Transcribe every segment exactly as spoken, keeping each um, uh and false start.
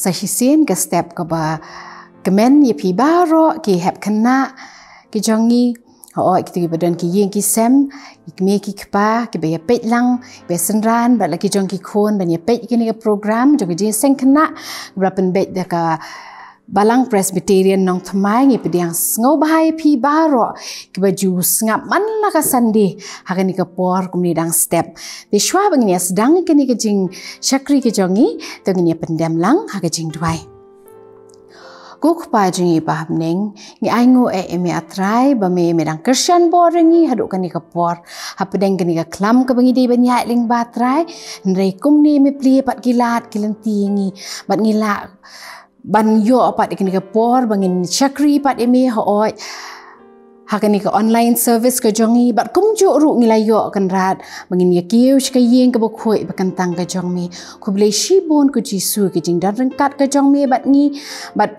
Sa shisien ka step kaba kmen ïa phi baroh ki hep khynnah ki jong ngi. Hooid, kito kiba don ki ïing ki sem, ki kmie ki kpa, kiba ïa peit lang, kiba ïa synran bad la ki jong ki khun ban ïa peit ïa kane ka program jong ka jingïaseng khynnah kaba la pynbeit da ka Balang Presbyterian Nongthymmai. Ngi pdiang sngewbha ïa phi baroh kiba ju sngap man la ka Sunday ha kane ka por kumne dang step. Te shuwa ba ngin ïa sdang ïa kane ka jingshakri ka jong ngi, to ngin ïa pyndem lang ha ka jingduwai. Ko Kpa jong ngi ba ha bneng, ngi ainguh ïa me, A Trai, ba me, me dang kyrshan bor ïa ngi haduh kane ka por. Hapdeng kane ka khlam kaba ngi dei ban ïaid lyngba, Trai, hynrei kumne me plie pat ki lad ki lynti ïa ngi, bad ngi lah ban ïoh pat ïa kane ka por ba ngin shakri pat ïa me, hooid, ha kane ka online service ka jong ngi, bad kumjuh ruh ngi la ïoh, Kynrad, ba ngin ïa kiew sha ka ïing kaba khuid ba kyntang ka jong me. Khublei shibun, ko Jisu, ka jingdon ryngkat ka jong me bad ngi, bad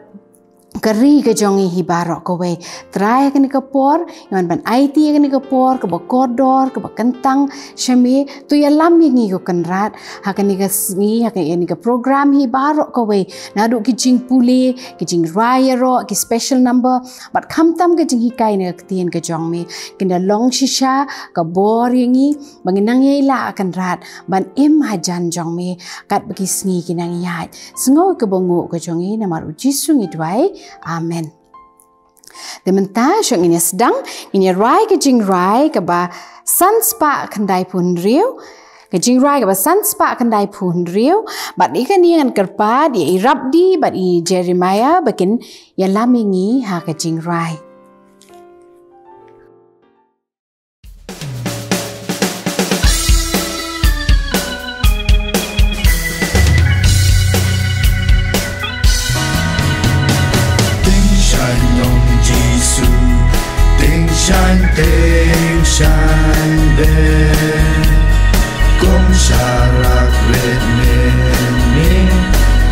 ka ri ka jong ngi hi baroh kawei. Trai, ha kane ka por ngi wan ban aiti ïa kane ka por kaba kordor, kaba kyntang sha me. To ïalam ïa ngi, ko Kynrad, ha kane ka sngi, ha kane ka program hi baroh kawei, naduh ki jingpule, ki jingrwai ïaroh, ki special number, bad khamtam ka jinghikai na ka ktien ka jong me. Kin da long shisha ka bor ïa ngi ba ngin nang ïai lah, Kynrad, ban im hajan jong me katba ki sngi ki nang ïaid. Sngew ïa ka bynta ka jong ngi, namar u Jisu ngi duwai. Amen. Te mynta shuwa ngin ïa sdang, ngin ïa rwai ka jingrwai kaba san spah khyndai phew hynriew. Ka jingrwai kaba san spah khyndai phew hynriew. Bad ïa kane ngan kyrpad ïa i Rabdi bad i Jeremiah ba kin ïalam ïa ngi ha ka jingrwai. Tyngshaiñ ong Jisu, tyngshaiñ, tyngshaiñ de. Kum sharak rit mynning,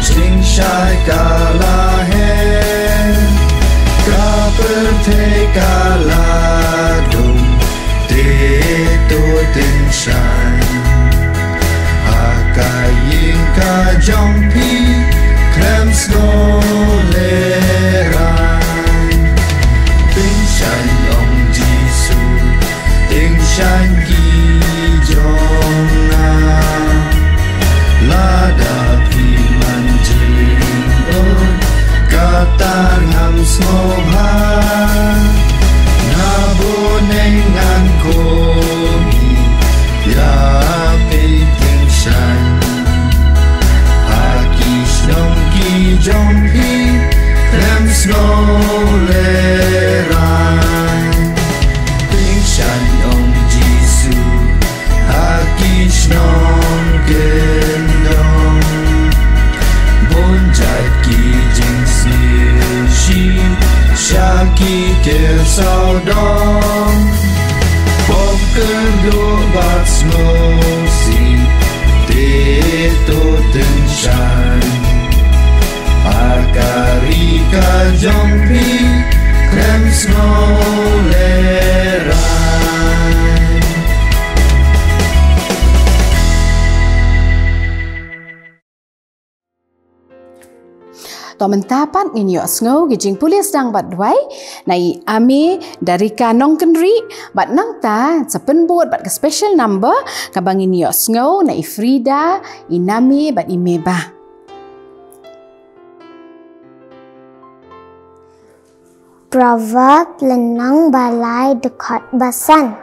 jingshai ka la heh, ka pyrthei ka la dum, te to tyngshaiñ. Ha ka ïing ka jong phi, khlem sngewlehraiñ. Tyngshaiñ ong Jisu, tyngshaiñ ki jong nga. Lada phi man jingud, kata ngam sngewbha. Na bneng ngan kmen ïa phi, tyngshaiñ. Ha ki shnong ki jong phi, khlem sngewlehraiñ. Tyngshaiñ ong Jisu, ha ki shnong kyndong. Bun jait ki jingsngewsih, sha ki kyrsaw dong. Pop kyrduh bad sngewsih, te to tyngshaiñ. Ha ka ri ka jong phi, khlem sngewlehraiñ. To mynta pat ngin ïohsngew ki jingpule sdang bad duwai na i Ame Darika Nongkynrih, bad nangta sa pynbud bad ka special number kaba ngin ïohsngew na i Frida, i Name bad i Meba. Proverb lynnong ba lai dkhot ba san.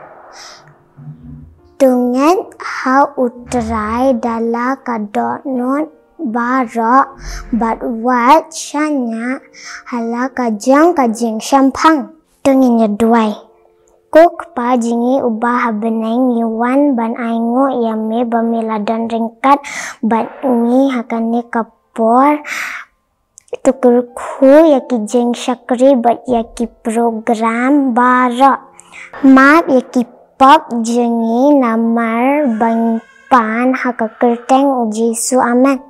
To ngeit ha U Trai da la ka dohnud baroh, bad wat shaniah ha la ka jong ka jingshemphang. To ngin ïa duwai. Ko Kpa jong ngi uba ha bneng, ngi wan ban ainguh ïa me ba me la don ryngkat bad ngi ha kane ka por. To kyrkhu ïa ki jingshakri bad ïa ki program baroh. Map ïa ki pop jong ngi namar ba ngi pan ha ka kyrteng U Jisu. Amen.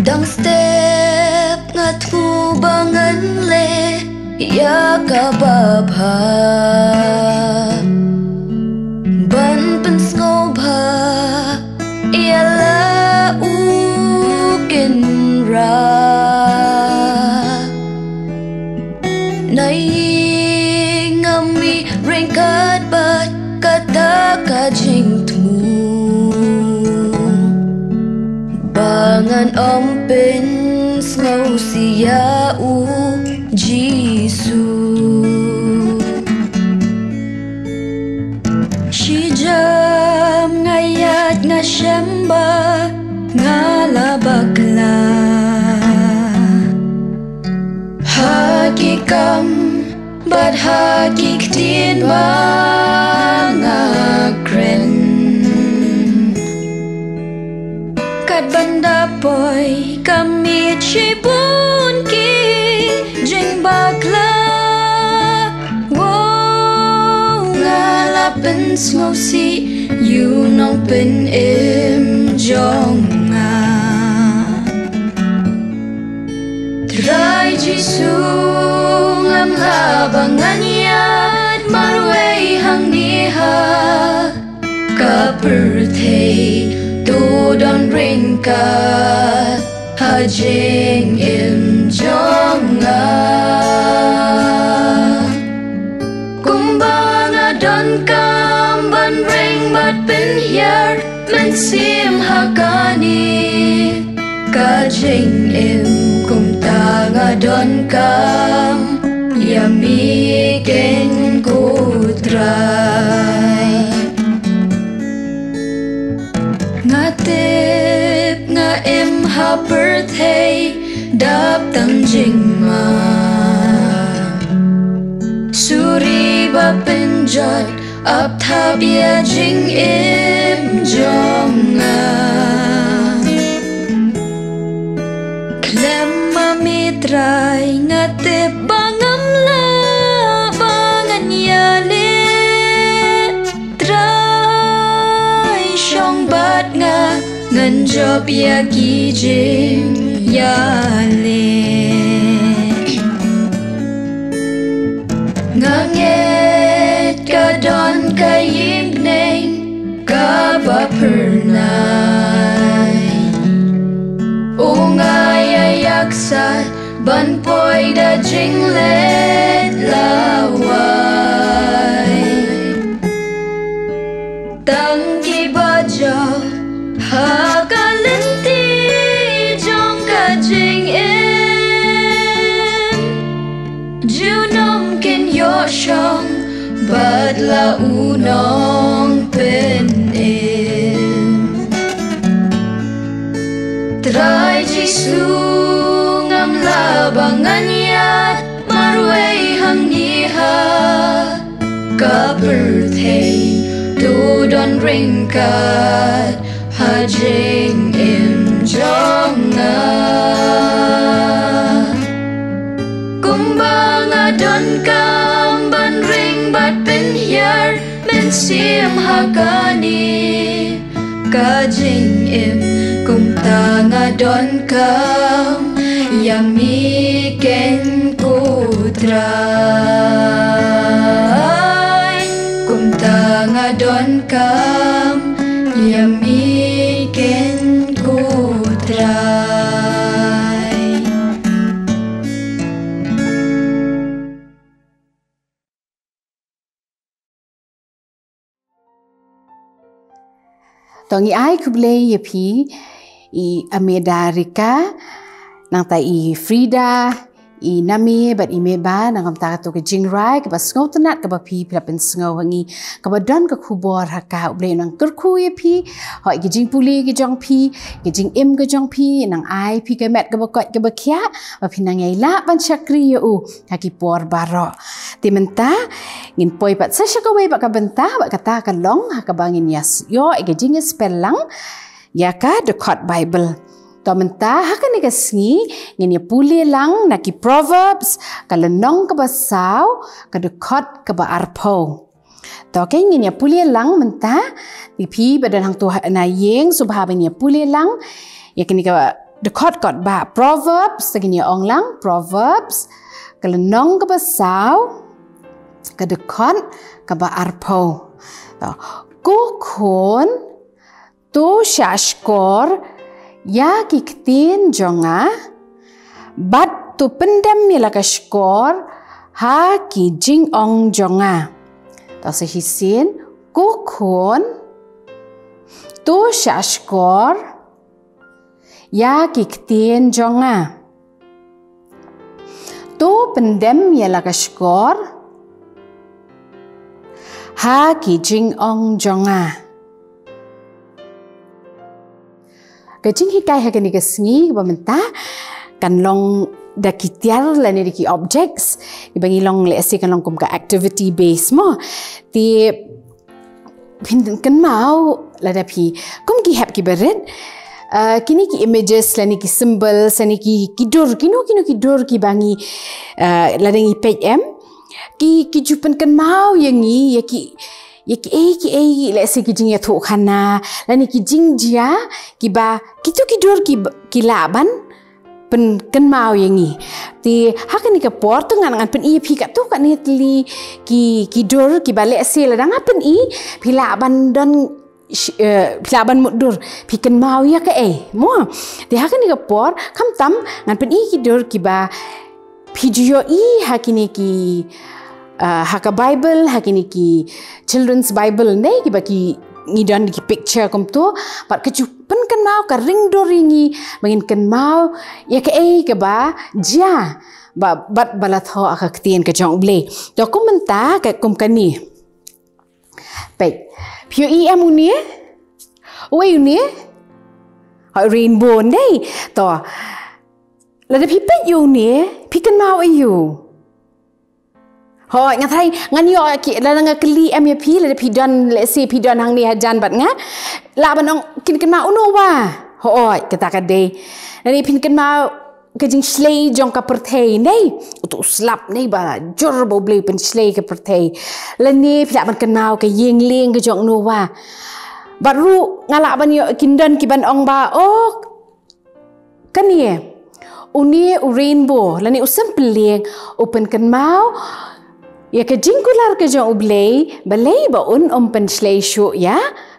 Dang step nga thmu ba ngan leh ïa kaba bha ban pynsngewbha ïa la u Kynrad. Na ïing nga mih ryngkat bad kata ka jingthmu ba ngan ym pynsngewsih ïa u Jisu. Shi jam nga ïaid nga shem ba nga la bakla ha ki kam bad ha ki ktien ba nga kren. Kat ban da poi ka miet shibun ki jingbakla. Wow, nga la pynsngewsih ïa u nongpynim jong nga. Trai Jisu, ngam lah ba ngan ïaid marwei hangne ha ka pyrthei, to don ryngkat ha jingim jong nga. Kumba nga donkam ban ring bad pynhiar mynsiem ha kane ka jingim, kumta nga donkam ïa me keiñ ko Trai. Nga tip nga im ha pyrthei dap tang jingma. Suri ba pynjot ap thap ïa jingim jong nga. Khlem ma me Trai nga tip ba ngam lah ba ngan ïaleh. Trai shong bad nga, ngan jop ïa ki jingïaleh. Nga ngeit ka don ka ïing bneng kaba phyrnai. U nga ïa ïaksat ban poi da jingleit lawei. Tang kiba jop ha ka lynti jong ka jingim. Junom kin ïoh shong bad la u nongpynim. Trai Jisu, ngam lah ba ngan ïaid marwei hangne ha ka pyrthei, to don ryngkat ha jingim jong nga. Kumba nga donkam ban ring bad pynhiar mynsiem ha kane ka jingim, kumta nga donkam ïa me keiñ ko Trai. Kumta nga donkam ïa me keiñ ko Trai. To ngi ai khublei ïa phi, i Ameda Rika, nangta i Frida, i Nami bad i Meba, na ka bynta kato ka jingrai kaba sngewtynnat kaba phi, phi la pynsngew ha ngi, kaba don ka khubor ha ka. U Blei un nang kyrkhu ïa phi, hooid ki jingpule ki jong phi, ki jingim ki jong phi, nang ai phi ka met kaba koit kaba khiah, ba phin nang ïai lah ban shakri ïa u ha ki por baroh. Te mynta ngin poi pat sa sha kawei pat ka bynta, bad kata ka long ha kaba ngin ïa s-, ïoh ïa ka jingïaspel lang ïa ka dkhot Baibl. To mynta ha kane ka sngi ngin ïa pule lang na ki Proverbs, ka lynnong kaba saw, ka dkhot kaba arphew. To, okay, ngin ïa pule lang mynta. Te phi ba don hangto ha, na ïing, sngewbha ban ïa pule lang ïa kane ka dkhot kot ba Proverbs, te ngin ïa ong lang Proverbs, Ka lynnong kaba saw, ka dkhot kaba arphew. To, ko khun, to shahshkor ïa ki ktien jong nga, bad to pyndem ïa la ka shkor ha ki jingong jong nga. To sa shisien, ko khun, to shahshkor ïa ki ktien jong nga. To pyndem ïa la ka shkor ha ki jingong jong nga. Ka jinghikai ha kane ka sngi kaba mynta kan long da ki tiar lane da ki objects, kiba ngi long lehse kan long kum ka activity base mo. Te phin kynmaw lada phi kum ki hep kiba rit, uh, kine ki images lane ki symbols lane ki, ki dur, kino kino ki dur kiba ngi, uh, lada ngi peit em, ki, ki ju pynkynmaw ïa ngi ïa ki, ïa ki ei ki ei, lehse ki jingïathuh khana lane ki jingjia kiba kito ki dur ki, ki lah ban pynkynmaw ïa ngi. Te ha kane ka por to ngan, ngan pyni ïa phi katto katne tylli ki, ki dur kiba lehse lada nga pyni phi lah ban don sh-, eh, phi lah ban mutdur, phi kynmaw ïa kaei mo. Te ha kane ka por khamtam ngan pyni ki dur kiba phi ju ïohi ha kine ki, uh, ha ka Bible, ha kine ki children's Bible ne, kiba ki ngi don ki picture kumto, bad ka ju pynkynmaw ka ring dur ïa ngi ba ngin kynmaw ïa kaei kaba jia bad, bad ba la thoh ha ka ktien ka jong U Blei. To kum mynta ka kum kane. Peit. Phi ïohi em une? Uei une? Ha, rainbow ne. To. Lada phi peit ïa une, phi kynmaw aïu? Hooid, nga tharai ngan ïoh ki, lada nga kylli em ïa phi, lada phi don, lehse phi don hangne hajan bad nga, lah ban ong kin kynmaw uno wa. Hooid, kata ka dei. Lane phin kynmaw ka jingshlei jong ka pyrthei ne, uto u slap ne ba jur ba U Blei u pynshlei ka pyrthei. Lane phi lah ban kynmaw ka ïing lieng ka jong uno wa. Bad ruh nga lah ban ïoh kin don ki ban ong ba, oh, kane, une u rainbow lane u symphyllieng u pynkynmaw ïa ka jingkular ka jong U Blei, balei ba un ym pynshlei shuh ïa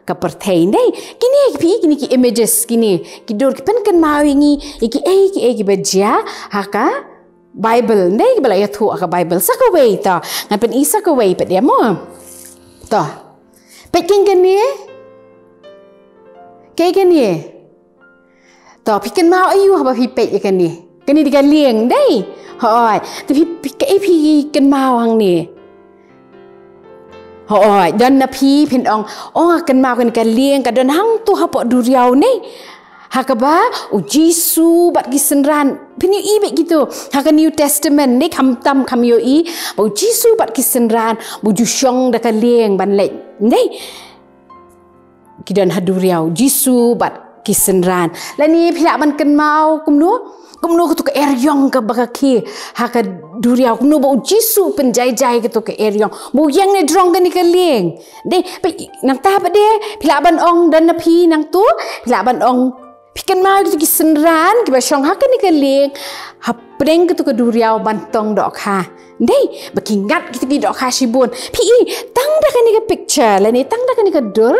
ka pyrthei ne. Kine phi, kine ki images, kine ki dur ki pynkynmaw ïa ngi ïa kiei kiei kiba jia ha ka Bible ne, kiba la ïathuh ha ka Bible. Sa kawei to, ngan pyni sa kawei pat ïa mo. To. Peit kane. Kaei kane? To, phi kynmaw aïu haba phi peit ïa kane? Kane dei ka lieng dei. Hooid. Te phi, phi, kaei phi kynmaw hangne? Hooid, don na phi phin ong, oh nga kynmaw kane ka lieng ka don hangto hapoh duriaw ne. Ha kaba u Jisu bad ki synran, phin ïohi beit kito ha ka New Testament ne, khamtam kham ïohi ba u Jisu bad ki synran ba u ju shong da ka lieng ban leit ne. Ki don ha duriaw, Jisu bad ki synran. Lane phi lah ban kynmaw kumno, kumno kato ka eriong kaba ka khie ha ka duriaw, kumno ba u Jisu u pynjaijai kato ka eriong, ba u ïeng na jrong kane ka lieng. Dei, peit, nangta pat de phi lah ban ong, don na phi nangto, phi lah ban ong, phi kynmaw kito ki synran kiba shong ha kane ka lieng hapdeng kato ka duriaw ban tong dohkha. Dei, ba ki ngat kito ki dohkha shibun. Phi i, tang da kane ka picture lane tang da kane ka dur,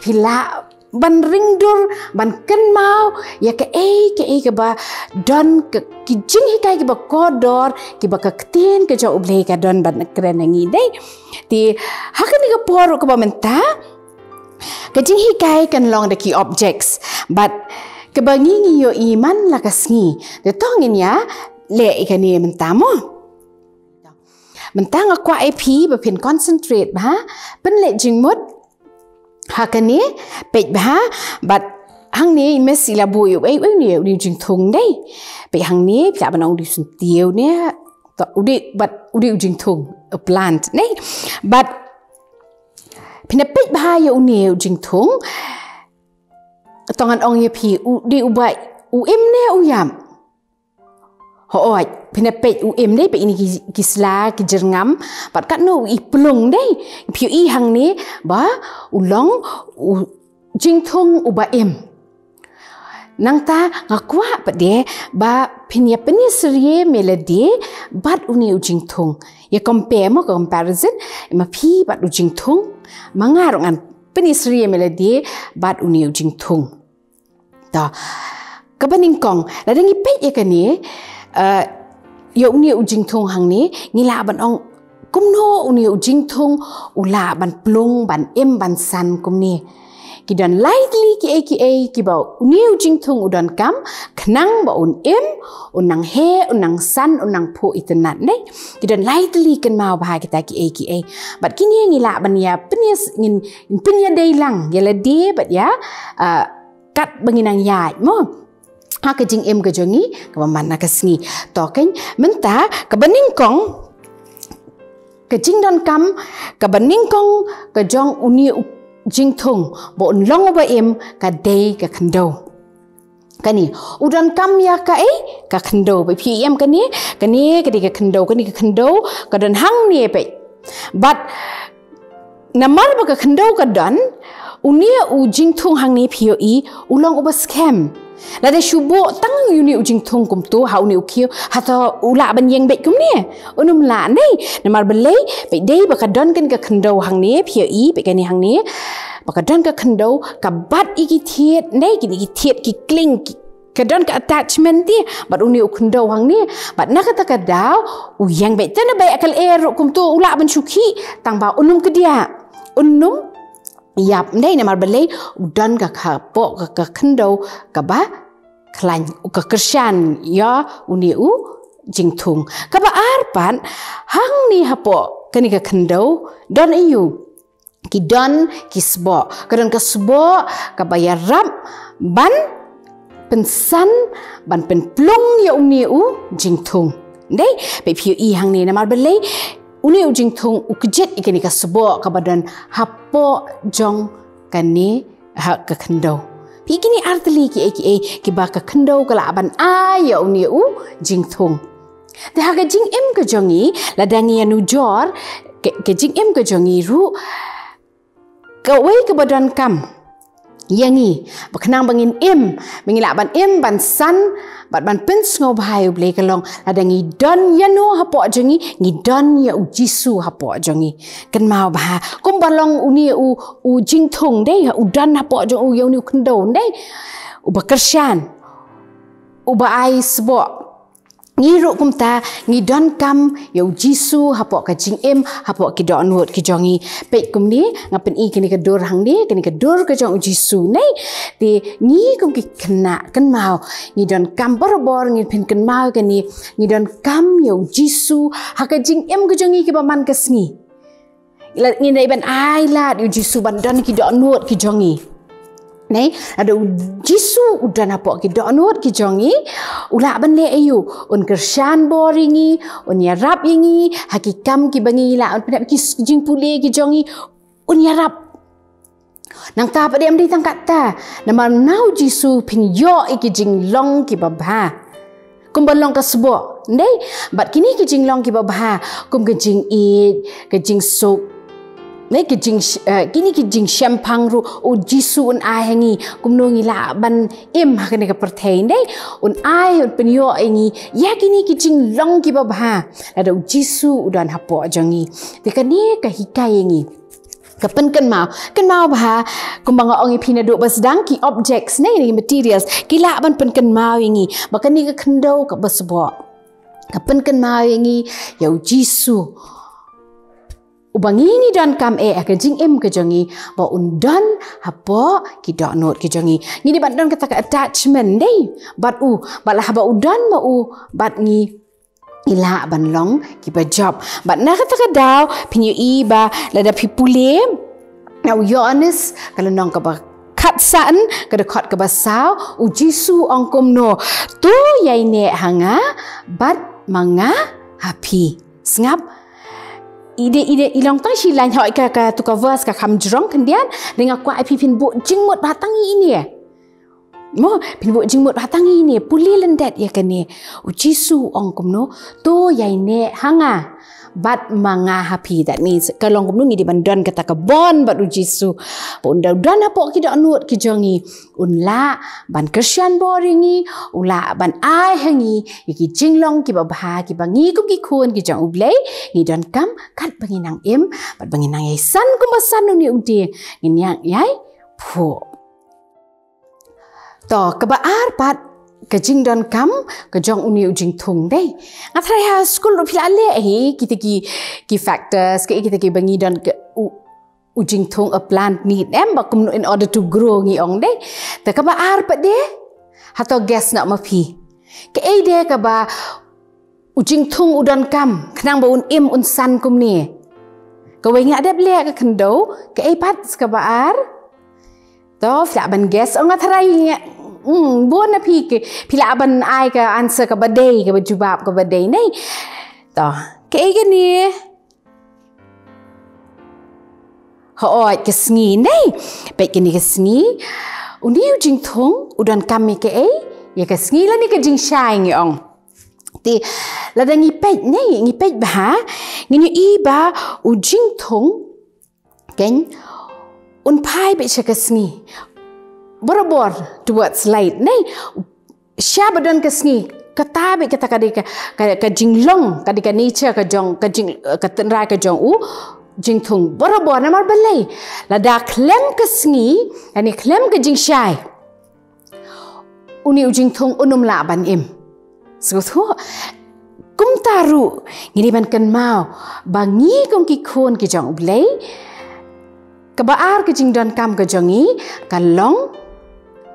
phi lah ban ring dur, ban kynmaw ïa kaei kaei kaba don, ka, ki jinghikai kiba kordor kiba ka ktien ka jong U Blei ka don ban kren ha ngi dei. Te ha kane ka por kaba mynta, ka jinghikai kan long da ki objects, bad kaba ngi, ngi ïohi man la ka sngi. Te to ngin ïa leh ïa kane mynta mo. Mynta nga kwah ïa phi ba phin concentrate bha, pynleit jingmut ha kane, peit bha, bad hangne i mess i la buh ïa u, ïa u, ïa u, ïa u jingthung dei. Peit hangne, phi lah ban ong u dei u syntiew ne, to, u dei, bad u dei u jingthung, a plant ne. Bad phin da peit bha ïa une u jingthung, to ngan ong ïa phi, u dei uba u im ne u ïap? Hooid, phin da peit u im dei, peit ine ki, ki sla, ki jyrngam, bad katno u i plung dei. Phi ïohi hangne ba u long u jingthung uba im. Nangta nga kwah pat de ba phin ïa pynïasyriem ïa lade bad une u jingthung. Ïa compare mo, comparison, ma phi bad u jingthung. Ma nga ruh ngan pynïasyriem ïa lade bad une u jingthung. To. Kaba nyngkong, lada ngi peit ïa kane, eh, ïa une u jingthung hangne, ngi lah ban ong kumno une u jingthung u lah ban plung, ban im, ban san kumne. Ki don lai tylli kiei kiei kiba une u jingthung u donkam, khnang ba un im, un nang heh, un nang san, un nang phuh itynnad, ne. Ki don lai tylli, kynmaw bha kita kiei kiei. Bad kine ngi lah ban ïa pynïa, ngin, ngin pynïadei lang ïa lade bad ïa, ah, katba ngi nang ïaid mo ha ka jingim ka jong ngi kaba man la ka sngi. To, kan, mynta kaba nyngkong, ka jingdonkam kaba nyngkong ka jong une u jingthung ba un long uba im, ka dei ka khyndew. Kane u donkam ïa kaei? Ka khyndew. Ba phi ïohi em kane, kane ka dei ka khyndew, kane ka khyndew ka don hangne, peit. Bad namar ba ka khyndew ka don, une u jingthung hangne, phi ïohi, u long uba skhem. Lada shu buh tang une u jingthung kumto ha une u khiew, hato u lah ban ïeng beit kumne? Un ym lah, ne. Namar balei? Peit, dei ba ka don kane ka khyndew hangne, phi ïohi, peit kane hangne, ba ka don ka khyndew, ka bat ïa ki thied, ne, kine ki thied ki kling, ki, ka don ka attachment te bad une u khyndew hangne. Bad na kata ka daw u ïeng beit. Te na bai akal er ruh kumto u lah ban shu khih, tang ba un ym kdiah, un ym ïap, ne, namar balei? U don ka, ka hapoh ka, ka khyndew kaba khlaiñ, u ka kyrshan ïa une u jingthung. Kaba ar pat, hangne hapoh kane ka khyndew don aiu? Ki don ki sboh. Ka don ka sboh kaba ïarap ban pynsan, ban pynplung ïa une u jingthung. Dei, peit, phi ïohi hangne, namar balei? Une u jingthung u kjit ïa kane ka sboh kaba don hapoh jong kane, ha ka khyndew. Phi, kine ar tylli kiei kiei kiba ka khyndew ka lah ban ai ïa une u jingthung. Te ha ka jingim ka jong ngi, lada ngi ïanujor ka, ka jingim ka jong ngi ruh, kawei kaba donkam ïa ngi, ba khnang ba ngin im, ba ngi lah ban im, ban san, bad ban pynsngewbha ïa U Blei, ka long lada ngi don ïano hapoh jong ngi, ngi don ïa U Jisu hapoh jong ngi. Kynmaw bha, kumba long une u, u jingthung, dei, u don hapoh jong u ïa une u khyndew, dei, uba kyrshan, uba ai sboh. Ngi ruh kumta, ngi donkam ïa U Jisu hapoh ka jingim, hapoh ki dohnud ki jong ngi. Peit kumne, nga pyni kane ka dur hangne, kane ka dur ka jong U Jisu, ne. Te ngi kum ki khynnah, kynmaw, ngi donkam barabor, ngin pynkynmaw kane, ngi donkam ïa U Jisu ha ka jingim ka jong ngi kaba man ka sngi. Lada ngin dei ban ai lad ïa U Jisu ban don ki dohnud ki jong ngi, ne, lada U Jisu u don hapoh ki dohnud ki jong ngi, u lah ban leh aiu? Un kyrshan bor ïa ngi, un ïarap ïa ngi ha ki kam kiba ngi lah, un pyndep ki s-, jingpule ki jong ngi, un ïarap. Nangta pat de ym dei tang katta, namar na U Jisu phin ïoh ïa ki jinglong kiba bha. Kumba long ka sboh, dei, bad kine ki jinglong kiba bha, kum ka jingïeit, ka jingsuk, ne, ka jing, eh, kine ki jingshemphang ruh U Jisu un ai ha ngi, kumno ngi lah ban im ha kane ka pyrthei, dei, un ai, un pynïoh ïa ngi ïa kine ki jinglong kiba bha lada U Jisu u don hapoh jong ngi. Te kane ka hikai ïa ngi, ka pynkynmaw, kynmaw bha, kumba nga ong ïa phi naduh ba sdang, ki objects, ne, ki materials ki lah ban pynkynmaw ïa ngi ba kane ka khyndew kaba sboh ka pynkynmaw ïa ngi ïa U Jisu, uba ngi, ngi donkam eh ha ka jingim ka jong ngi, ba un don hapoh ki dohnud ki jong ngi. Ngi dei ban don kata ka attachment, dei, bad u, bad la haba u don ma u bad ngi, ngi lah ban long kiba jop. Bad na kata ka daw, phin ïohi ba lada phi pule na u Ïoannis, ka lynnong kaba khatsan, ka dkhot kaba saw, U Jisu u ong kumno? To ïaineh ha nga, bad ma nga ha phi. Sngap. I dei, i dei, i long tang shi lain, hooid ka, katu ka verse ka kham jrong khyndiat, te nga kwah ïa phi phin buh jingmut bha tang ine. Mo, phin buh jingmut bha tang ine, pule lyndet ïa kane. U Jisu u ong kumno? To ïaineh ha nga, bad ma nga ha phi. That means, ka long kumno ngi dei ban don kata ka bond bad u Jisu. Ba un da don hapoh ki dohnud ki jong ngi, un lah ban kyrshan bor ïa ngi, un lah ban ai ha ngi ïa ki jinglong kiba bha, kiba ngi kum ki khun ki jong U Blei ngi donkam, katba ngi nang im bad ba ngi nang ïai san kumba san une u dieng, ngin nang ïai phuh. To, kaba ar pat, ka jingdonkam ka jong une u jingthung, dei. Nga tharai ha skul ruh phi la leh hi kita ki, ki factors, ki, kita kiba ngi don ka, u, u jingthung, a plant need, em, ba kumno, in order to grow ngi ong, dei. Te kaba ar pat de, hato guess noh ma phi, kaei de kaba u jingthung u donkam khnang ba un im un san kumne? Kawei ngi la dep leh ka khyndew, kaei pat sa kaba ar? To, phi lah ban guess, ong, nga tharai, hmm, bun na phi ki, phi lah ban ai ka answer kaba dei, kaba jubab kaba dei, nei. To, kaei kane? Hooid, ka sngi, nei. Peit kane ka sngi. Une u jingthung u donkam ïa kaei? Ïa ka sngi lane ka jingshai ngi ong. Te, lada ngi peit, nei, ngi peit bha, ngin ïohi ba u jingthung, keiñ, un phai beit sha ka sngi. Barabor towards light, nei. Sha ba don ka sngi, kata beit kata ka dei ka, ka, ka jinglong, ka dei ka nature ka jong, ka jing, ka tynrai ka jong u jingthung. Barabor, namar balei? Lada khlem ka sngi, lane khlem ka jingshai, une u jingthung un ym lah ban im. Sngewthuh, kumta ruh, ngi dei ban kynmaw ba ngi kum ki khun ki jong U Blei, kaba ar ka jingdonkam ka jong ngi ka long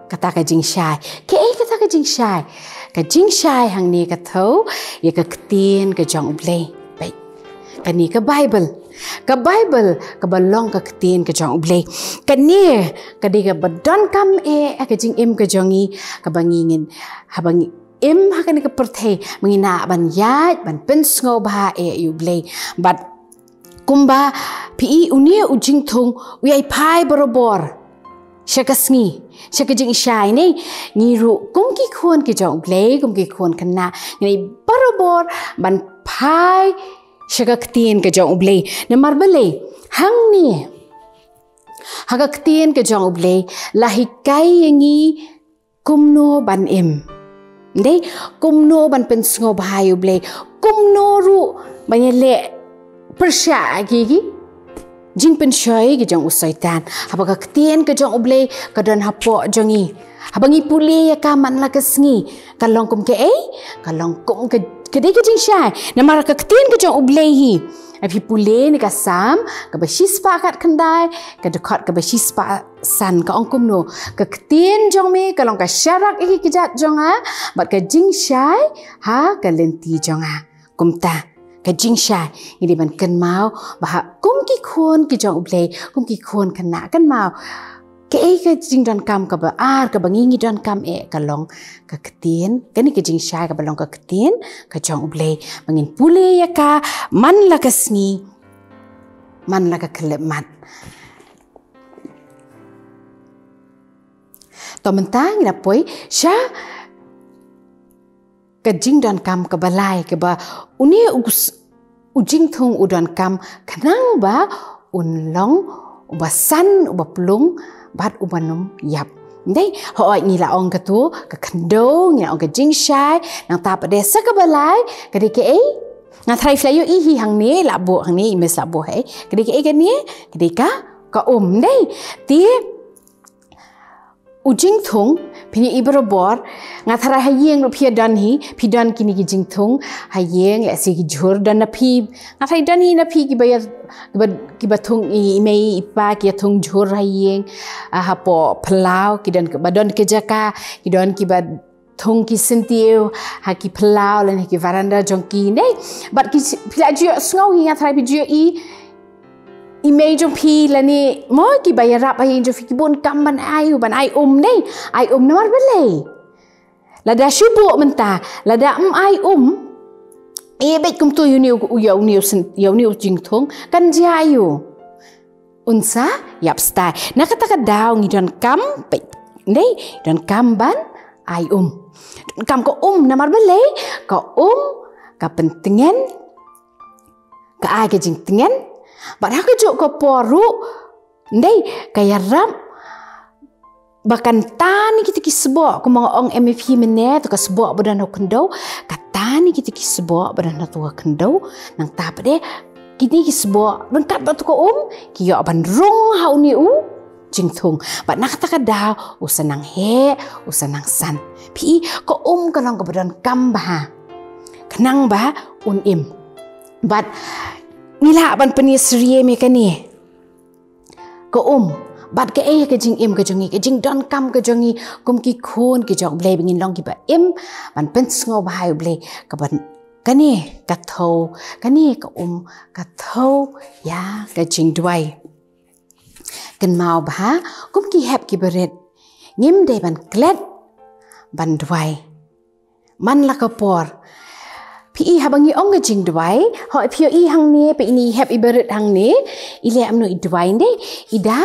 kata ka jingshai. Kaei kata ka jingshai? Ka jingshai hangne ka thew ïa ka ktien ka jong U Blei. Peit, kane ka Bible. Ka Bible kaba long ka ktien ka jong U Blei. Kane ka dei kaba donkam eh ha ka jingim ka jong ngi, kaba ngi ngin, haba ngi im ha kane ka pyrthei, ba ngin nang ban ïaid ban pynsngewbha eh ïa U Blei. Bad kumba phi i, une u jingthung u ïai phai barabor sha ka sngi, sha ka jingshai, nei. Ngi ruh kum ki khun ki jong U Blei, kum ki khun khynnah, ngi dei barabor ban phai sha ka ktien ka jong U Blei. Namar balei? Hangne ha ka ktien ka jong U Blei la hikai ïa ngi kumno ban im, dei, kumno ban pynsngewbha ïa U Blei, kumno ruh ban ïaleh pyrshah ki, ki jingpynshoi ki jong u Soitan. Haba ka ktien ka jong U Blei ka don hapoh jong ngi, haba ngi pule ïa ka man la ka sngi, ka long kum kaei? Ka long kum ka, ka dei ka jingshai. Namar ka ktien ka jong U Blei hi, haba phi pule na ka Salm kaba shispah khatkhyndai, ka dkhot kaba shispah san, ka ong kumno? Ka ktien jong me ka long ka sharak ïa ki kjat jong nga, bad ka jingshai ha ka lynti jong nga. Kumta, ka jingshai, ngi dei ban kynmaw ba ha kum ki khun ki jong U Blei, kum ki khun khynnah, kynmaw, kaei ka jingdonkam kaba ar kaba ngi, ngi donkam eh? Ka long ka ktien. Kane ka jingshai kaba long ka ktien ka jong U Blei, ba ngin pule ïa ka man la ka sngi, man la ka khyllipmat. To, mynta ngi la poi sha ka jingdonkam kaba lai, kaba une u s-, u jingthung u donkam khnang ba un long uba san, uba plung, bad uba nym ïap. Dei, hooid, ngi la ong katu ka khyndew, ngi la ong ka jingshai, nangta pat de sa kaba lai, ka dei kaei? Nga tharai phi la ïohi hi hangne, la buh hangne, i miss la buh hi. Ka dei kaei kane? Ka dei ka, ka um, dei. Te u jingthung, phin ïohi barabor, nga tharai ha ïing ruh phi ïa don hi, phi don kine ki jingthung ha ïing, lehse ki jhur don na phi. Nga tharai don hi na phi kiba ïa, kiba, kiba thung, i, i mei i pa ki ïa thung jhur ha ïing, ah, hapoh phyllaw, ki don kiba don ki jaka, ki don kiba thung ki syntiew ha ki phyllaw lane ha ki veranda jong ki, dei. Bad ki, phi la ju ïohsngew hi, nga tharai phi ju ïohi, i mei jong phi lane mo kiba ïarap ha ïing jong phi ki bun kam ban ai u, ban ai um, dei. Ai um namar balei? Lada shu buh mynta, lada ym ai um, eh, beit kumto ïa une u, ïa une u syn-, ïa une u jingthung, kan jia aïu? Un sa ïap stai. Na kata ka daw ngi donkam, peit, dei, donkam ban ai um. Donkam ka um, namar balei? Ka um ka pyntngen ka ai ka jingtngen, bad ha kajuh ka por ruh, ndei, ka ïarap ba kan tan ïa kita ki sboh, kumba nga ong em ïa phi mynne, to ka sboh ba don ha u khyndew, ka tan ïa kita ki sboh ba don ha u khyndew, nangta pat de, kine ki sboh, ryngkat bad to ka um, ki ïoh ban rung ha une u jingthung. Bad na kata ka daw, u sa nang heh, u sa nang san. Phi i, ka um ka long kaba donkam bha, khnang ba un im. Bad ngi lah ban pynïasyriem ïa kane ka um, bad kaei ka jingim ka jong ngi, ka jingdonkam ka jong ngi, kum ki khun ki jong U Blei, ba ngin long kiba im ban pynsngewbha ïa U Blei, kaba kane ka thew, kane ka um, ka thew ïa ka jingduwai. Kynmaw bha, kum ki hep kiba rit, ngim dei ban klet ban duwai man la ka por. Phi i, haba ngi ong ka jingduwai, hooid, phi ïohi hangne, phi i, i hep iba rit hangne, i leh kumno, i duwai, ndei, i da,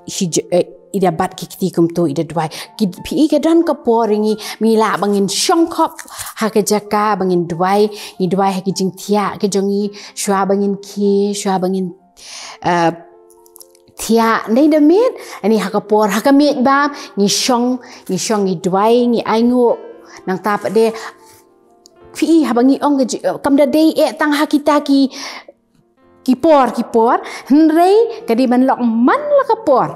shi j-, eh, i da bat ki kti kumto, i da duwai. Ki, phi i, ka don ka por ngi, ngi lah ba ngin shong khop ha ka jaka ba ngin duwai, ngi duwai ha ki jingthiah ki jong ngi, shuwa ba ngin khie, shuwa ba ngin, eh, thiah, ndei, da miet, ani ha ka por, ha ka miet bam, ngi shong, ngi shong, ngi duwai, ngi ainguh. Nangta pat de, phi i, haba ngi ong ka ji-, kam da dei eh tang ha kita ki, ki por, ki por, hynrei ka dei ban long man la ka por.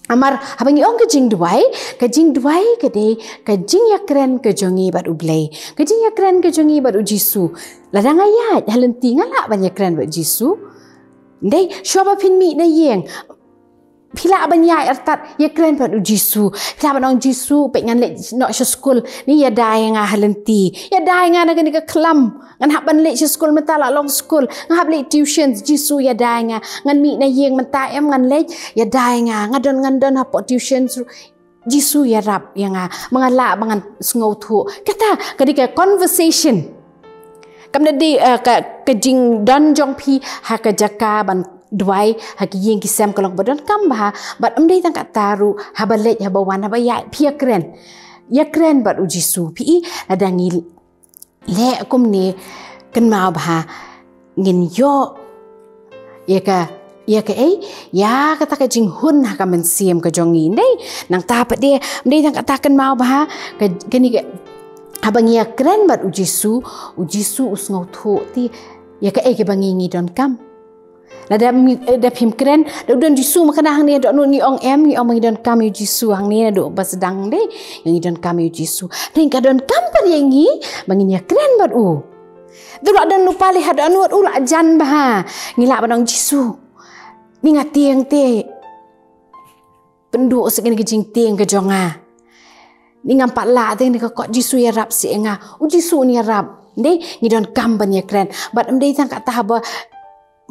Namar haba ngi ong ka jingduwai, ka jingduwai ka dei ka jingïakren ka jong ngi bad U Blei, ka jingïakren ka jong ngi bad U Jisu. Lada nga ïaid ha lynti, nga lah ban ïakren bad U Jisu. Ndei, shuwa ba phin mih na ïing, phi lah ban ïaid artat, ïakren bad U Jisu. Phi lah ban ong, Jisu, peit ngan leit noh sha skul, ni ïada ïa nga ha lynti. Ïada ïa nga na kane ka khlam. Ngan hap ban leit sha skul mynta, la long skul. Nga hap leit tuition, Jisu, ïada ïa nga. Ngan mih na ïing mynta, em ngan leit, ïada ïa nga. Nga don, ngan don hapoh tuition. Jisu, ïarap ïa nga, ba ngan lah ba ngan sngewthuh. Kata ka dei ka conversation. Kam da dei, eh, ka, ka jingdon jong phi ha ka jaka ban duwai ha ki ïing ki sem, ka long ba donkam bha, bad ym dei tang kata ruh, haba leit, haba wan, haba ïaid, phi ïakren. Ïakren bad U Jisu. Phi i, lada ngi leh kumne, kynmaw bha, ngin ïoh ïa ka, ïa kaei, ïa kata ka jinghun ha ka mynsiem ka jong ngi, ndei. Nangta pat de, ym dei tang kata, kynmaw bha, ka, kane ka, haba ngi ïakren bad U Jisu, U Jisu u sngewthuh te ïa kaei kaba ngi, ngi donkam. Lada mi, eh, da phim kren, da u don Jisu mynta hangne, dohnud ngi ong em, ngi ong ba ngi donkam ïa U Jisu hangne, naduh ba sdang, ndei, ngi donkam ïa U Jisu. Te ka donkam pat ïa ngi ba ngin ïakren bad u. Te la don lypa lei, haduh nud u la jan bha, ngi lah ban ong, Jisu, ni nga tieng te, pynduh seh kane ka jingtieng ka jong nga. Ni ngam pat lah te, ni ka kot, Jisu ïarap seh ïa nga. U Jisu un ïarap. Ndei, ngi donkam ban ïakren. Bad ym dei tang kata, haba,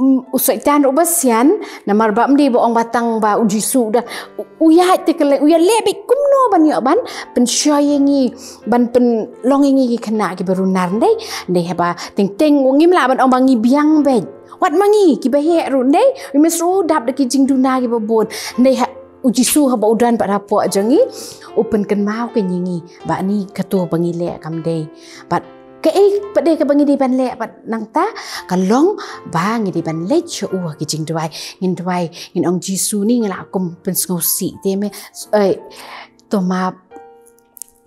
mm, u Soitan ruh ba sian, namar ba ym dei ba ong ba tang ba U Jisu u don, u, u ïaid te kylleng, u ïaleh beit kumno ban ïoh ban pynshoi ïa ngi, ban pynlong ïa ngi ki khynnah kiba runar, ndei. Ndei, haba teng teng, u, ngim lah ban ong ba ngi biang beit. Wat ma ngi kiba heh ruh, ndei, u Miss ruh u dap da ki jingduna kiba bun. Ndei, ha, U Jisu haba u don pat hapoh jong ngi, u pynkynmaw kein ïa ngi ba ni kato ba ngi leh kam dei. Bad kaei pat de kaba ngi dei ban leh pat nangta, ka long ba ngi dei ban leit sha u ha ki jingduwai. Ngin duwai, ngin ong, Jisu, ni nga la kum pynsngewsih te me, eh, to map.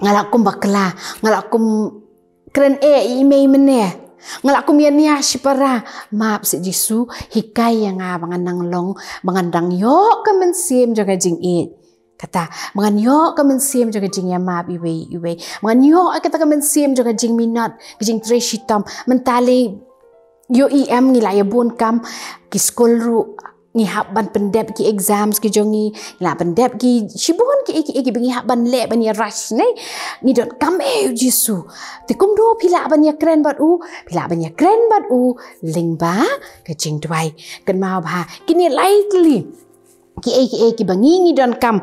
Nga la kum bakla, nga la kum kren eh ïa i mei mynne. Nga la kum ïania shipara. Map seh Jisu, hikai ïa nga ba ngan nang long, ba ngan dang ïoh ka mynsiem jong ka jingïeit. Kata, ba ngan ïoh ka mynsiem jong ka jingïamap iwei iwei. Ba ngan ïoh kata ka mynsiem jong ka jingminot, ka jingtrei shitom. Mynta lei ïohi em, ngi la ïa bun kam, ki skul ruh, ngi hap ban pyndep ki exams ki jong ngi, ngi la pyndep ki shibun kiei kiei kiba ngi hap ban leh ban ïa rush ne. Ngi donkam eh ïa u Jisu. Te kumno phi lah ban ïakren bad u? Phi lah ban ïakren bad u lyngba ka jingduwai. Kynmaw bha, kine lai tylli kiei kiei kiba ngi ngi donkam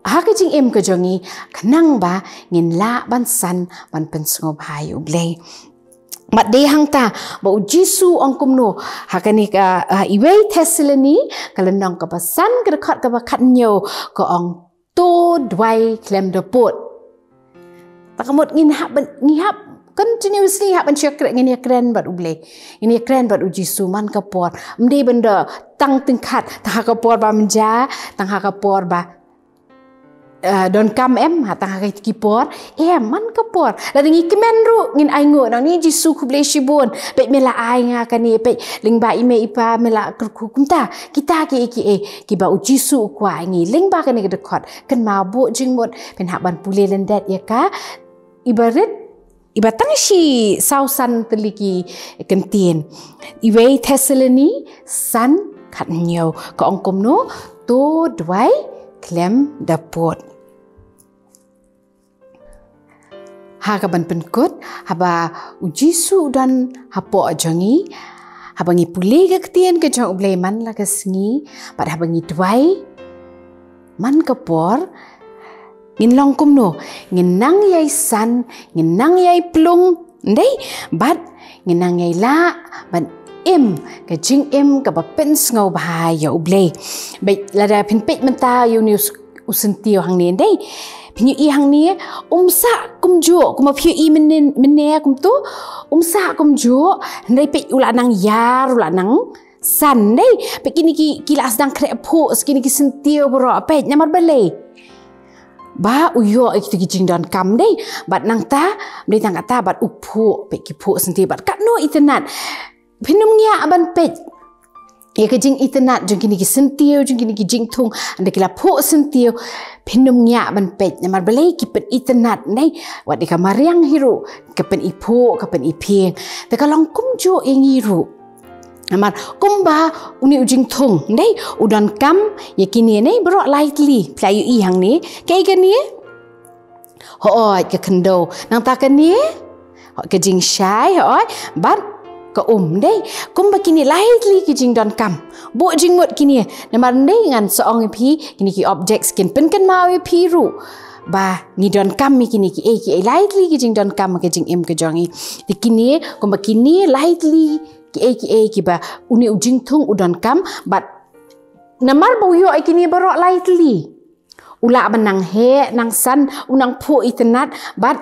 ha ka jingim ka jong ngi, khnang ba ngin lah ban san ban pynsngewbha ïa u Blei. Bad dei hangta ba u Jisu u ong kumno ha kane ka, ha iwei Thessaloni, ka lynnong kaba san, ka dkhot kaba khathynñiew, ka ong, to duwai khlem da pud. Ta ka mut ngin hap ban, ngi hap Continuously hap ban ïakren, ngin ïakren bad U Blei. Ngin ïakren bad U Jisu man ka por. Ym dei ban da tang tyngkhat, tang ha ka por ba mynjur, tang ha ka por ba eh, donkam em, ha tang ha ki por, em, man ka por. Lada ngi kmen ruh, ngin ai nguh, nang ni Jisu khublei shibun. Peit me la ai nga kane, peit lyngba i mei i pa, me la kyrkhu kumta. Kita ki, ki, eh, kiba U Jisu u kwah ngi, lyngba kane ka dkhot. Kynmaw buh jingmut, phin hap ban pule lyndet ïa ka, iba rit, iba tang shi saw san tylli ki kyntien. Iwei Thessaloni, san khat hynñiew. Ka ong kumno, to duwai, khlem da pud. Ha kaban pynkut, haba U Jisu u don hapoh jong ngi, haba ngi pule ka ktien ka jong U Blei man la ka sngi, bad haba ngi duwai, man ka por, ngin long kumno, ngin nang ïai san, ngin nang ïai plung, ndei, bad ngin nang ïai lah, bad im, ka jingim kaba pynsngewbha ïa U Blei. Bad lada phin peit mynta ïa une u s-, u syntiew hangne, ndei. Phin ïohi hangne, um sah kumjuh, kumba phi ïohi mynne, mynne kumto, um sah kumjuh, hynrei peit u la nang ïar, u la nang san, ndei. Peit kine ki, ki la sdang khreh phuh, kine ki syntiew baroh, peit, namar balei. Ba u ïoh ïa kito ki jingdonkam, ndei. Bad nangta, ym dei tang kata, bad u phuh, peit ki phuh syntiew, bad katno itynnat. Phin ym ngiah ban peit ïa ka jingitynnat jong kine ki syntiew, jong kine ki jingthung, hynda ki la phuh syntiew. Phin ym ngiah ban peit, namar balei ki pynitynnat, ndei. Wat ïa ka mariang hi ruh, ka pyniphuh, ka pyniphieng. Te ka long kumjuh ïa ngi ruh. Namar kumba une u jingthung, ndei, u donkam ïa kine, ndei, baroh lai tylli. Phi la ïohi hangne, kaei kane? Hooid, ka khyndew. Nangta kane? Hooid, ka jingshai, hooid. Bad ka um, ndei. Kumba kine lai tylli ki jingdonkam. Buh jingmut kine. Namar, ndei, ngan sa ong ïa phi, kine ki objects kin pynkynmaw ïa phi ruh. Ba ngi donkam ïa kine kiei kiei lai tylli ki jingdonkam ka jingim ka jong ngi. Te kine, kumba kine lai tylli kiei kiei kiba une u jingthung u donkam, bad namar ba u ïoh ïa kine baroh lai tylli. U lah ban nang heh, nang san, u nang phuh itynnat, bad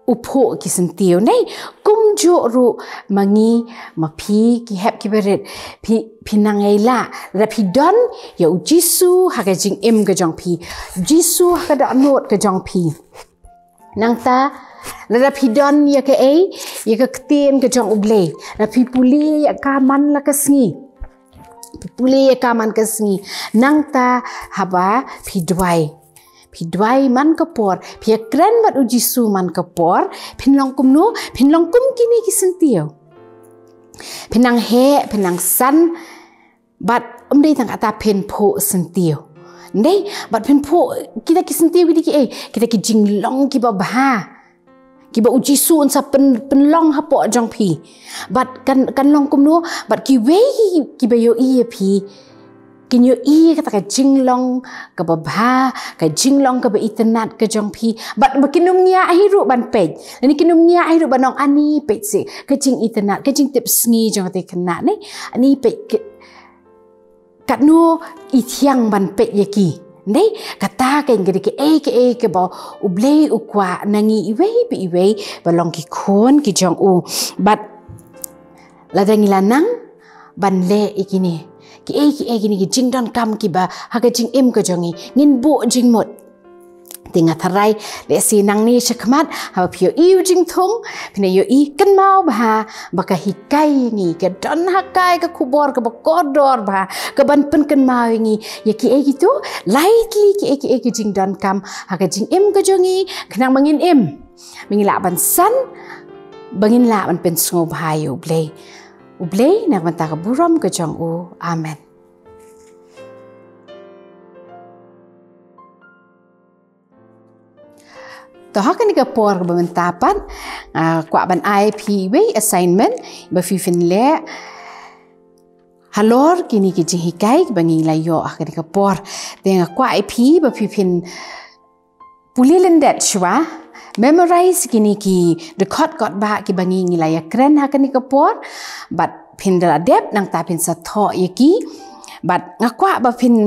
u phuh ki syntiew, ndei. Kumjuh ruh ma ngi, ma phi, ki hep kiba rit. Phi, phi nang ïai lah, lada phi don ïa U Jisu ha ka jingim ka jong phi. U Jisu ha ka dohnud ka jong phi. Nangta, lada phi don ïa kaei, ïa ka ktien ka jong U Blei. Lada phi pule ïa ka man la ka sngi. Phi pule ïa ka man ka sngi. Nangta, haba phi duwai. Phi duwai man ka por. Phi ïakren bad U Jisu man ka por. Phin long kumno, phin long kum kine ki syntiew. Phin nang heh, phin nang san. Bad ym dei tang kata, phin phuh syntiew. Ndei, bad phin phuh kita ki syntiew kine kiei, kita ki jinglong kiba bha. Kiba U Jisu un sa pyn, pynlong hapoh jong phi. Bad kan, kan long kumno, bad kiwei kiba ïohi ïa phi. Kin ïohi kata ka jinglong kaba bha, ka jinglong kaba itynnat ka jong phi. Bad ba kin ym ngiah hi ruh ban peit. Lane kin ym ngiah hi ruh ban ong, ani peit shi ka jingitynnat, ka jingtip sngi jong kata ka khynnah, ne? Ani peit ka, katno i thiang ban peit ïa ki. Ndei, kata ka ïa ka dei kaei kaei kaba U Blei u kwah na ngi iwei pa iwei ba long ki khun ki jong u. Bad lada ngi la nang ban leh ïa kine kiei kiei kine ki jingdonkam kiba ha ka jingim ka jong ngi, ngin buh jingmut. Te nga tharai, lehse nangne shakhmat, haba phi ïohi u jingthung, phin ïohi, kynmaw bha ba ka hikai ïa ngi, ka don ha ka, ka khubor kaba kordor bha, kaban pynkynmaw ïa ngi ïa kiei kito lai tylli kiei kiei ki jingdonkam ha ka jingim ka jong ngi, khnang ba ngin im, ba ngin lah ban san, ba ngin lah ban pynsngewbha ïa U Blei. U Blei na ka bynta ka burom ka jong u. Amen. To ha kane ka por kaba mynta pat, ah, kwah ban ai phi iwei assignment ba phi phin leh halor kine ki jinghikai ba ngi la ïoh ha kane ka por. Te nga kwah ïa phi ba phi phin pule lyndet shuwa, memorize kine ki dkhot kot ba kiba ngi, ngi la ïakren ha kane ka por, bad phin da la dep nangta phin sa thoh ïa ki. Bad nga kwah ba phin,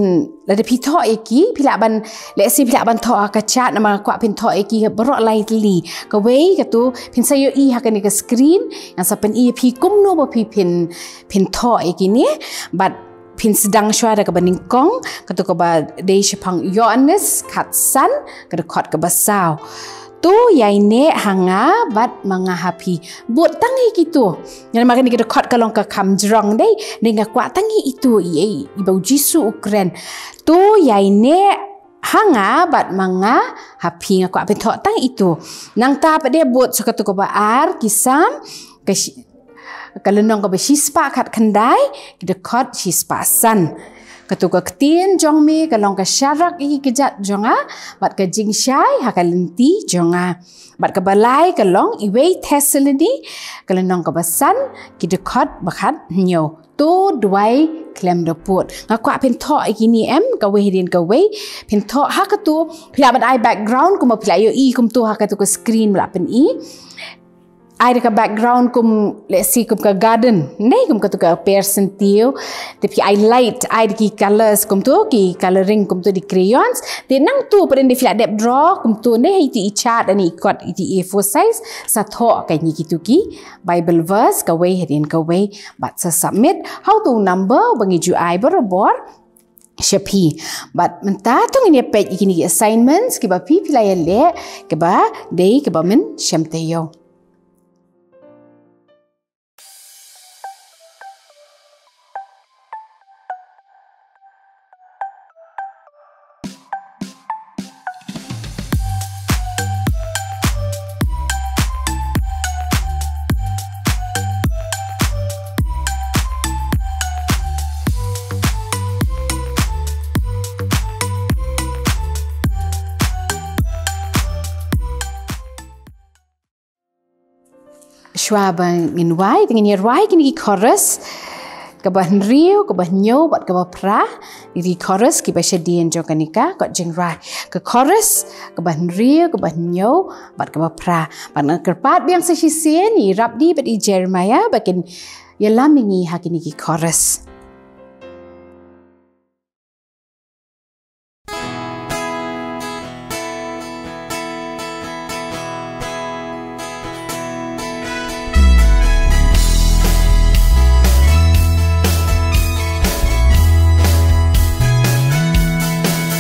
lada phi thoh ïa ki, phi lah ban, let's say phi lah ban thoh ha ka chart, namar nga kwah phin thoh ïa ki baroh lai tylli. Kawei katu, phin sa ïohi ha kane ka screen, ngan sa pyni ïa phi kumno ba phi phin, phin thoh ïa kine. Bad phin sdang shuwa da kaba nyngkong, katu kaba dei shaphang Ïoannis khatsan, ka dkhot kaba saw. To ïaineh ha nga bad ma nga ha phi. Bud tang ïa kitu. Namar kane ka dkhot ka long ka kham jrong dei, dei nga kwah tang ïa itu ïa, ïa ba u Jisu u kren. To ïaineh ha nga bad ma nga ha phi, nga kwah phin thoh tang itu. Nangta pat de bud sha katu kaba ar, ki Salm, ka shi-, ka lynnong kaba shispah khatkhyndai, ki dkhot shispah san. Katu ka ktien jong me ka long ka sharak ïa ki kjat jong nga, bad ka jingshai ha ka lynti jong nga. Bad kaba lai ka long Iwei Thessaloni, ka lynnong kaba san, ki dkhot ba khathynñiew. To duwai khlem da pud. Nga kwah phin thoh ïa kine em, kawei hadien kawei. Phin thoh ha katu, phi lah ban ai background, kumba phi lah ïohi kumtu ha katu ka screen ba la pyni. Ai da ka background kum, let's say, kum ka garden. Dei kum katu ka per syntiew. Te phi ai light, ai da ki colors kumtu, ki coloring kumtu, da ki crayons. Te nangtu pat de phi lah dep draw kumtu, dei ha itu i chart, ane i kot, itu i A four size. Sa thoh kane kitu ki Bible verse, kawei hadien kawei. Bad sa submit ha utu u number ba ngi ju ai barabor sha phi. Bad mynta to ngin ïa peit ïa kine ki assignments kiba phi phi la ïaleh, kiba dei kiba mynshem taïew. Shuwa ba ngin wai, te ngin ïa rwai kine ki chorus, kaba hynriew, kaba hynñiew, bad kaba phra. Kine ki chorus kiba shadien jong kane ka kot jingrwai. Ka chorus kaba hynriew, kaba hynñiew, bad kaba phra. Bad nga kyrpad biang sa shisien ïa i Rapdi bad i Jeremiah ba kin ïalam ïa ngi ha kine ki chorus.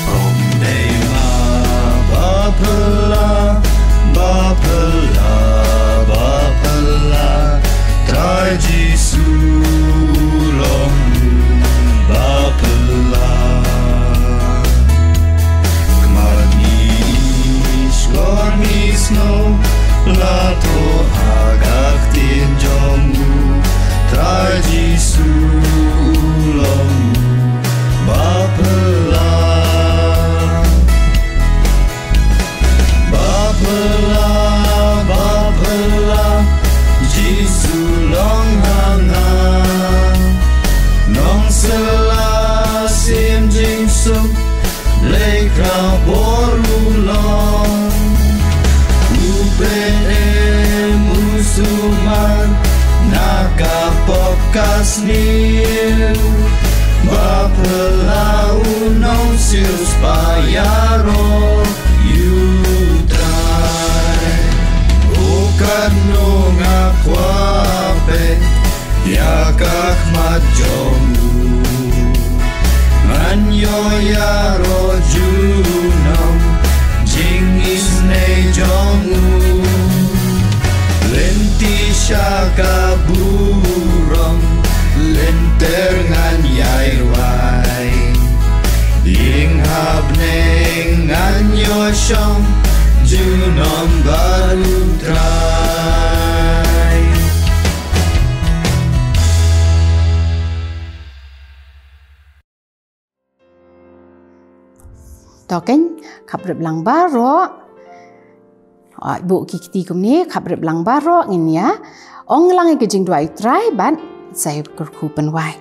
Ong dei ma ba phylla, ba phylla, ba phylla. Trai Jisu u long ba phylla. Khmat ngi shkor ngi snow, la thoh ha ka ktien jong u. Trai Jisu u long ba phylla. Ba phylla, ba phylla, Jisu long ha nga. Nongshla shim jingsuk, Blei kyrpang bor u long. U peit em u sumar na ka pop ka sniew. Ba phylla u nongsiew spah ïaroh ïa u Trai. O katno nga kwah peit ïa ka khmat jong u. Ngan ïoh ïaroh junom jingisynei jong u. Lynti sha ka burom, lynter ngan ïai rwai. Ïing ha bneng ngan ïoh shong junom bad u Trai. To kein, khapbrip lang baroh. Ai, buh ki kti kumne, khapbrip lang baroh, ngin ïa ong lang ïa ka jingduwai u Trai bad sa ïa kyrkhu pynwai.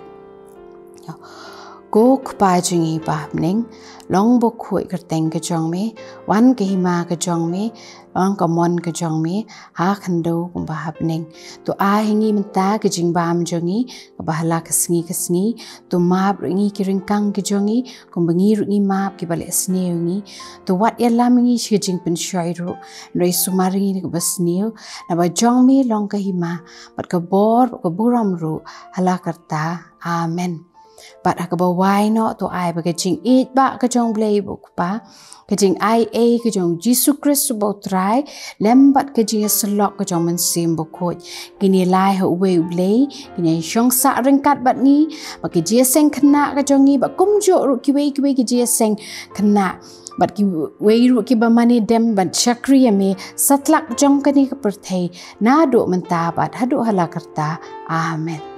Ko Kpa jong ngi ba ha bneng, long bakhuid ka kyrteng ka jong me, wan ka hima ka jong me, long ka mon ka jong me, ha khyndew kumba ha bneng. To ai ha ngi mynta ka jingbam jong ngi, kaba ha la ka sngi ka sngi, to map ruh ngi ki ryngkang ka jong ngi, kumba ngi ruh ngi map kiba leh sniew ngi. To wat ïalam ngi sha ka jingpynshoi ruh, hynrei sumar ngi na kaba sniew, naba jong me long ka hima, bad ka bor, bad ka burom ruh, ha la karta. Amen. Bad ha kaba wai noh to ai ba ka jingïeit ba ka jong U Blei ba U Kpa, ka jingaiei ka jong U Jisu Khrist uba U Trai, lem bad ka jingïasyllok ka jong U Mynsiem Bakhuid, kin ïalai ha uwei U Blei, kin ïashong sah ryngkat bad ngi, bad ka jingïaseng khynnah ka jong ngi, bad kumjuh ruh kiwei kiwei ka jingïaseng khynnah, bad kiwei ruh kiba mane dem ban shakri ïa me, satlak jong kane ka pyrthei, naduh mynta bad haduh ha la karta. Amen.